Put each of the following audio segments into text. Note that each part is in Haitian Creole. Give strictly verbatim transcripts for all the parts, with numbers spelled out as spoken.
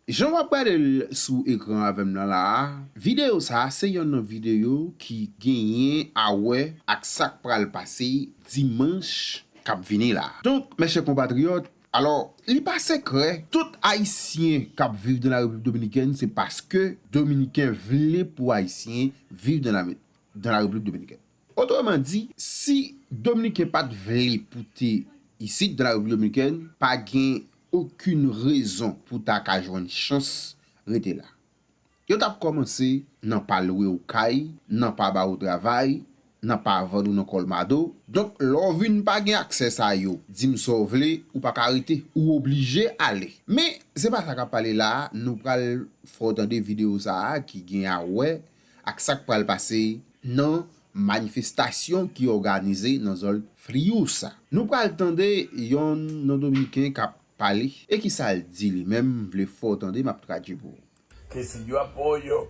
Jan w ap gade l sou ekran avè m nan la a, videyo sa a se yonn nan videyo ki genyen a wè ak sa k pral pase dimanch k ap vini la a. Donk, mè chè konpatriyòt, alò, li pa sekrè, tout Ayisyen k ap viv nan la Repiblik Dominikèn, se paske Dominiken vle pou Ayisyen viv nan la, nan la Repiblik Dominikèn. Otreman di, si Dominiken pa t vle pou te isit, nan la Repiblik Dominikèn, pa gen okenn rezon pou ta ka jwenn chans rete la. Yo t ap kòmanse nan pa lwe w kay, nan pa ba w travay, nan pa vann ou nan Colmado. Donk, lè w vin pa gen aksè sa yo, di m sa w vle, ou pa ka rete, ou oblije ale. Men, se pa sa k ap pale la a, nou pral fè w tande videyo sa a ki gen a wè ak sa k pral pase nan manifestasyon ki òganize nan zòn Friusa. Nou pral tande yonn nan Dominiken k ap pale, e kisa l di li menm, m vle fè w tande, m ap tradui pou ou. Que si yo apoyo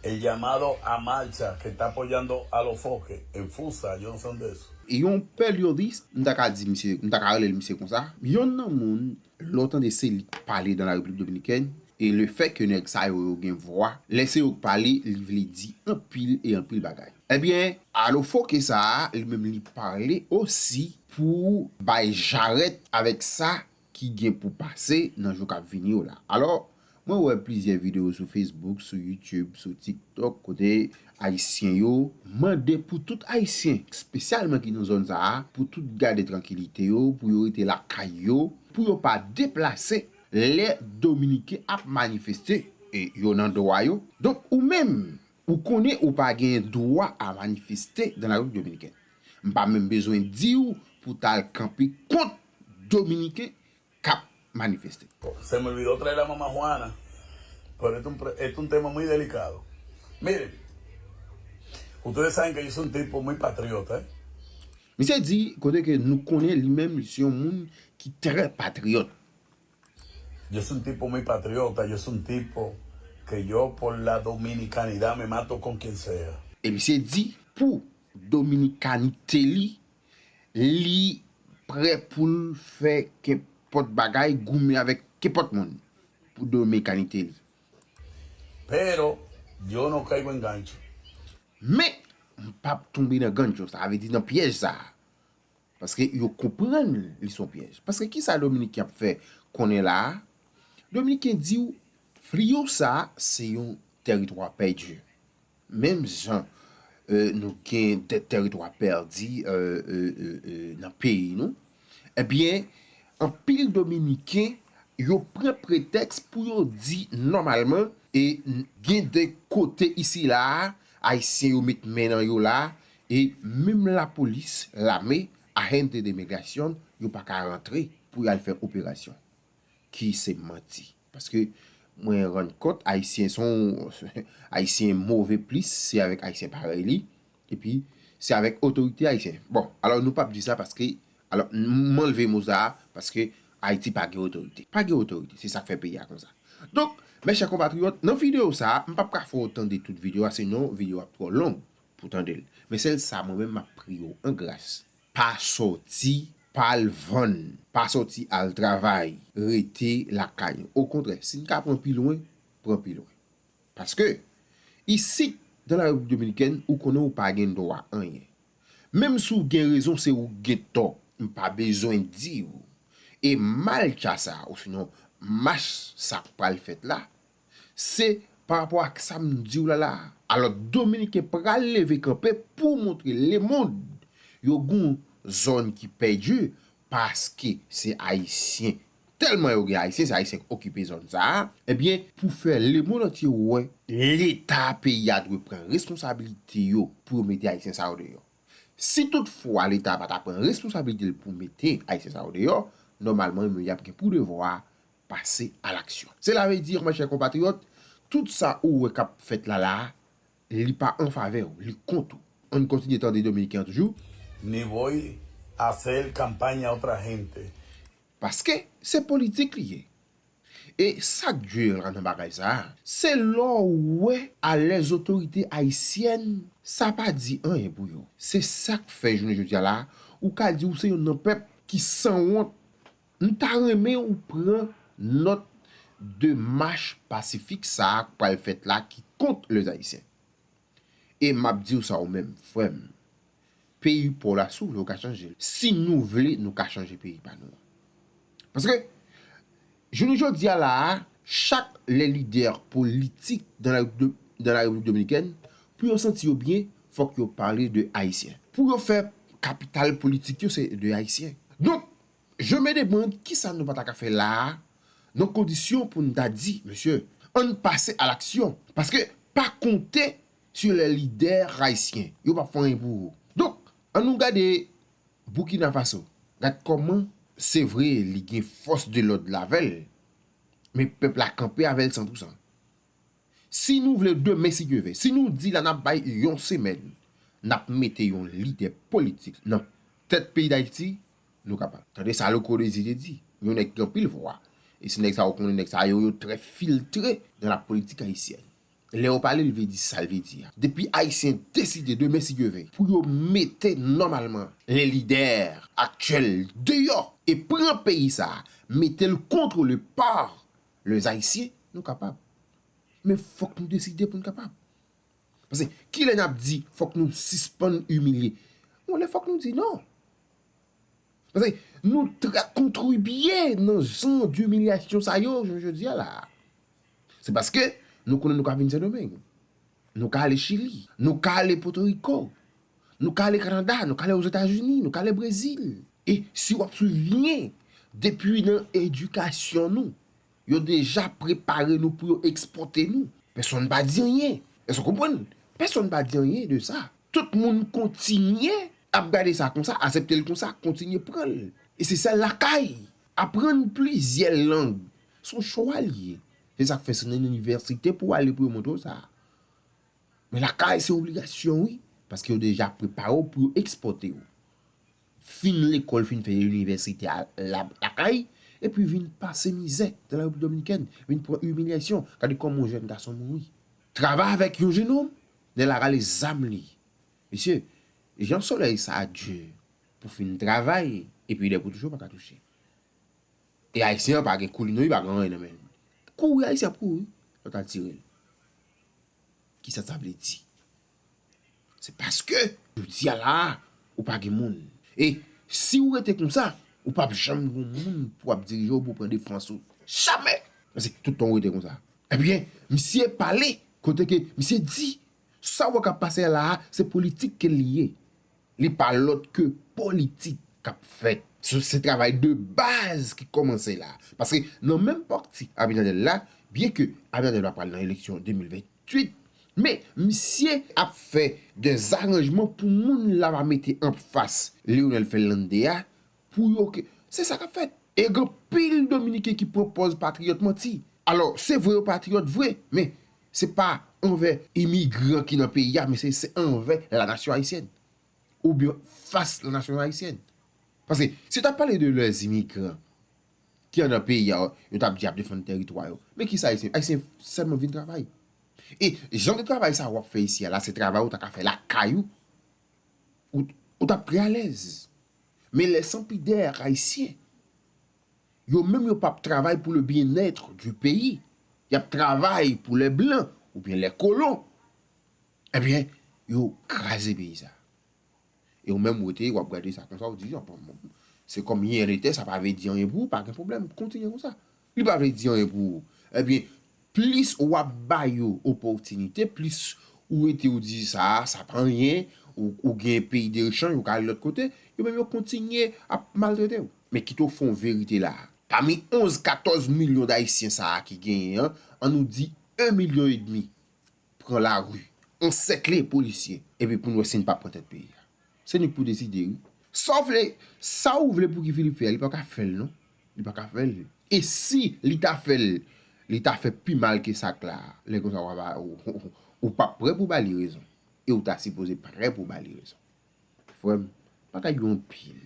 el llamado a marcha que está apoyando a los foques en Fusa, yo no sé dónde eso. Yon peryodis, m ta ka di misye, m ta ka rele l misye konsa, yonn nan moun, lè w tande se li k pale nan la Repiblik Dominikèn, e le fè ke nèg sa yo, yo gen vwa, lè se yo k pale, li vle di anpil e anpil bagay. Ebyen, alofoke sa a, li menm li pale osi pou bay jarèt avèk sa ki gen pou pase nan jou k ap vini yo la. Alò, mwen wè plizyè videyo sou Facebook, sou YouTube, sou TikTok, kote Ayisyen yo mande pou tout Ayisyen, espesyalman ki nan zòn sa a, pou tout gade trankilite yo, pou yo rete lakay yo, pou yo pa deplase lè Dominiken ap manifeste, e yo nan dwa yo. Donk, ou menm, ou konnen ou pa gen dwa a manifeste dans la République Dominicaine. M pa menm bezwen di w pou w t al kanpe kont Dominiken k ap manifeste. Se me olvidó traer la mamá Juana, pero es un, es un tema muy delicado. Miren, ustedes saben que yo soy un tipo muy patriota, ¿eh? Misye di, kote ke nou konnen li menm, li se yon moun ki trè patriyòt. Yo soy un tipo muy patriota, yo soy un tipo que yo por la dominicanidad me mato con quien sea. E misye di, pou dominikanite li, li prè pou l fè kenpòt bagay, goumen avèk kenpòt moun pou dominikanite li. Pero yo no caigo en gancho. Men, m p ap tonbe nan gancho, sa vle di nan pyèj sa a. Paske yo konprann li se yon pyèj. Paske kisa Dominiken ap fè konnen la a? Dominiken di w, Friusa se yon tèritwa pèdi. Menm jan euh, nou gen de tèritwa pèdi euh, euh, euh, euh, nan peyi nou, ebyen, anpil Dominiken, yo pran pretèks pou yo di nòmalman, e gen de kote isi la a, Ayisyen yo met men nan yo la, e menm lapolis, lame, agente de migrasyon, yo pa ka rantre pou y al fè operasyon. Ki se manti. Paske mwen rann kont, Ayisyen se yon, Ayisyen move plis, se avèk Ayisyen parèy li, epi se avèk otorite ayisyen. Bon, alò nou p ap di sa paske, alò m anlve mo sa a, paske Ayiti pa gen otorite. Pa gen otorite, se sa k fè peyi a konsa. Donk, mè chè konpatriyòt, nan videyo sa a, m p ap ka fè w tande tout videyo a, sinon videyo a ap twò long pou tande l. Men sèl sa mwen menm m ap priye w an gras. Pa sòti, pa al vann, pa sòti al travay, rete lakay nou. Okontrè, si n ka pran pi lwen, pran pi lwen. Paske, isit, dans la République Dominicaine, ou konnen ou pa gen dwa anyen. Menm si w gen rezon, se ou k gen tò. M pa bezwen di w. E malcha sa, osinon mach sa k pral fèt la, se pa rapò ak sa m di w la la a. Alò, Dominiken pral leve kanpe pou montre lemonn yo gen yon zòn ki pèdi paske se Ayisyen. Tèlman yo gen Ayisyen, se Ayisyen k okipe zòn sa a. Ebyen, pou fè lemonn antye wè, Leta peyi a dwe pran responsabilite yo pou yo mete Ayisyen sa yo deyò. Si toutfwa Leta pa ta pran responsabilite l pou mete Ayisyen sa yo deyò, nòmalman, yo menm y ap gen pou devwa pase a laksyon. Sela vle di, mè chè konpatriyòt, tout sa ou wè k ap fèt la la a, li pa an favè w, li kont ou. Ann kontinye tande Dominiken an toujou. Ni voy a hacer campaña a otra gente. Paske se politik li ye. E sa k dure la nan bagay sa a, se lè w wè a lèzotorite ayisyèn, sa pa di anyen pou yo. Se sa k fè jounen jodi a la, ou ka di w se youn nan pèp ki sanwont. M ta renmen ou pran nòt demach pasifik sa a k pral fèt la ki kont lèzayisyen. E m ap di w sa ou menm, frè m, peyi pa w la, si w vle w ka chanje l. Si nou vle, nou ka chanje peyi pa nou an. Paske, jounen jodi a la a, chak lè lidè politik dans la, dans la République Dominicaine, pou yo santi yo byen, fòk yo pale de Ayisyen. Pou yo fè kapital politik yo, se de Ayisyen. Donk, je me demande kisa nou pa ta ka fè la a, nan kondisyon pou n ta di, mesye, ann pase a laksyon. Paske pa konte sur les leaders haïtiens. Yo p ap fè anyen pou ou. Donk, ann nou gade Burkina Faso. Gad kòman, se vre, li gen fòs de lòd la avè l, men pèp la kanpe avè l san pou san. Si nou vle demen, si Dye vle, si nou di la n ap bay yon semèn, n ap mete yon lidè politik nan tèt peyi Dayiti, nou kapab. Tande sa Louko Dezi te di, yon nèg ki gen anpil vwa. E se nèg sa yo konnen, nèg sa yo, yo trè filtre dans la politique haïtienne. Lè yo pale, l vle di sa l vle di a. Depi Ayisyen deside demen, si Dye vle, pou yo mete nòmalman les leaders actuels deyò e pran peyi sa a, mete l contrôlé par les Haïtiens, nou kapab. Men fòk nou deside pou n kapab. Paske kilè n ap di fòk nou sispann imilye? Yon lè fòk nou di non. Paske nou trè kontribye nan jan dimilyasyon sa yo, jounen jodi a la. Se paske nou konnen nou ka vin Sendomeng. Nou ka ale Chili. Nou ka ale Pòtoriko. Nou ka ale Kanada. Nou ka ale Ozetazini. Nou ka ale Brezil. E si w ap swiv byen, depi nan edikasyon nou, yo deja prepare nou pou yo ekspòte nou. Pèsonn pa di anyen. Èske w konprann? Pèsonn pa di anyen de sa. Tout moun kontinye ap gade sa konsa, aksepte l konsa, kontinye pran l. E se sèl lakay. Aprann plizyè lang, se yon chwa li ye. Se sa k fè se nan inivèsite pou w ale pou yo montre w sa. Men lakay, se obligasyon, wi. Paske yo deja prepare w pou yo ekspòte w. Fin lekòl, fin fè inivèsite a la, lakay, epi vin pase mizè dans la République Dominicaine, vin pran imilyasyon. Gade kòman yon jèn gason mouri. Travay avèk yon jenòm, nèg la rale zam li. Mesye, jan solèy sa a di pou fin travay, epi lè pou touche, w pa ka touche. E Ayisyen an pa gen koulin non, li pa gen anyen nan men l. Kouri Ayisyen ap kouri, yo ta tire l. Kisa sa vle di? Se paske, jodi a la a, ou pa gen moun. E si w rete konsa, ou p ap janm gen moun pou ap dirije w, pou pran defans ou. Jamè! Paske tout tan w rete konsa. Ebyen, misye pale, kote ke misye di, sa w wè k ap pase a la a, se politik ke li ye. Li pa lòt ke politik k ap fèt. Se, se travay de baz ki kòmanse la. Paske nan menm pati Abinader la, byen ke Abinader va pral nan eleksyon de mil venntuit, men misye ap fè de zaranjman pou moun la va mete anfas Leonel Fernández a, pou yo ke, se sa k ap fèt. E gen anpil Dominiken ki pran pòz patriyòt manti. Alò, se vre yo patriyòt vre, men se pa anvè imigran ki nan peyi a, men se, se anvè la nation haïtienne. Oubyen fas la nation haïtienne. Paske si w ta pale de les immigrants ki anndan peyi a, yo t ap di y ap defann tèritwa yo. Men kisa Ayisyen? Ayisyen sèlman vin travay. E jan de travay sa w ap fè isi a la, se travay ou ta ka fè lakay ou, ou, ou t ap trè alèz. Men les sans pudeur ayisyen, yo menm yo p ap travay pou le bien-être du pays. Y ap travay pou les blancs oubyen les colons. Ebyen, yo kraze peyi sa. E ou menm ou rete, w ap gade sa konsa, ou di, "Bon, bon, se kòm rien n'était, sa pa vle di anyen pou ou, pa gen pwoblèm, kontinye konsa." Li pa vle di anyen pou ou. Ebyen, plis w ap ba yo opòtinite, plis ou rete ou di sa, sa pa anyen, ou, ou gen peyi de rechanj, ou ka ale lòt kote, yo menm yo kontinye ap maltrete w. Men kite w fè yon verite la. Pami onz, katòz milyon d Ayisyen sa a ki genyen an, ann nou di en milyon edmi pran lari, ansèkle polisye, epi pou n wè si n pa pran tèt peyi a. Se nou k pou deside, wi. Sa w vle, sa ou vle pou Guy Philippe fè a, li pa ka fè l, non. Li pa ka fè l. E si li ta fè l, li ta fè pi mal ke sa k la a, lè konsa w ap, ou, ou, ou p ap prè pou ba li rezon. E ou ta sipoze prè pou ba li rezon. Frè m, bagay yo anpil.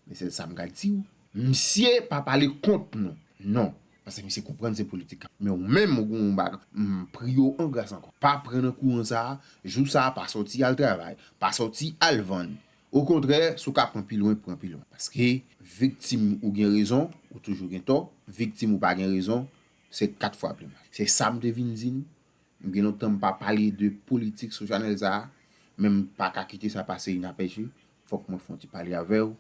Men sèl sa m ka di w, misye pa pale kont nou. Non. Paske misye konprann se politik. Men ou menm, ou gen yon bagay, m priye w an gras ankò. Pa pran nan kouran sa a, jou sa a, pa sòti al travay, pa sòti al vann. Okontrè, si w ka pran pi lwen, pran pi lwen. Paske viktim ou gen rezon, ou toujou gen tò. Viktim ou pa gen rezon, Se kat fwa pli mal. Se sa m te vin di n. M gen lontan m pa pale de politik sou chanèl sa a, men m pa ka kite sa pase inapèchi. Fòk mwen fè yon ti pale avè w.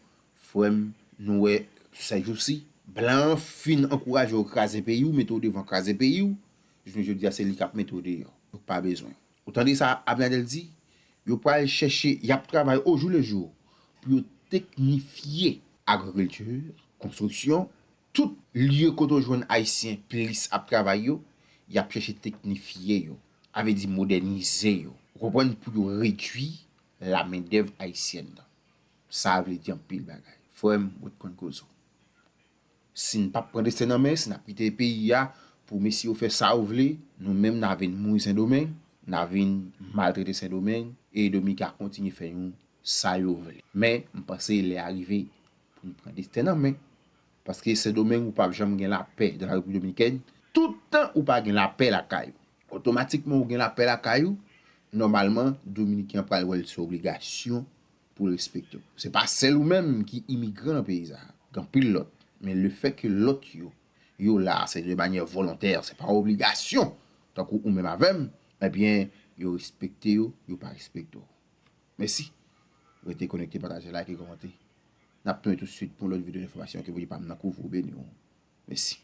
Frè m, nou wè, sèjousi, blan an fin ankouraje w kraze peyi w, mete w devan kraze peyi w. Jounen jodi a, se li k ap mete w deyò. Ou pa bezwen. Ou tande sa Abinader di? Yo pral chèche, y ap travay au jour le jour pou yo teknifye agrikilti, konstriksyon, tout lye kote w jwenn Ayisyen plis ap travay yo, y ap chèche teknifye yo. Sa vle di modènize yo. Ou konprann? Pou yo redui lamendèv ayisyèn nan. Sa vle di anpil bagay. Frè m, ou t konn koze w. Si n p ap pran desten nan men, si n ap kite peyi a pou mesye yo fè sa yo vle, nou menm n a vin mouri Sendomeng, n a vin maltrete Sendomeng, e Dominik a kontinye fè nou sa yo vle. Men, m panse lè a rive pou n pran desten nan men. Paske Sendomeng, ou p ap janm gen lapè dan la Repiblik Dominikèn, toutan ou pa gen lapè lakay ou. Otomatikman, ou gen lapè lakay ou, nòmalman, Dominiken an pral wè l se obligasyon pou l respekte w. Se pa sèl ou menm ki imigran nan peyi sa a. Gen anpil lòt. Men lefètke lòt yo, yo la, se de manyè volontè, se pa obligasyon. Tankou ou menm avè m, ebyen, yo respekte yo, yo pa respekte w. Mèsi. Rete konekte, pataje, like, kòmante. N ap tounen toutswit pou yon lòt videyo enfòmasyon. Ke Bondye pa m nan kouvri w, beni w. Mèsi.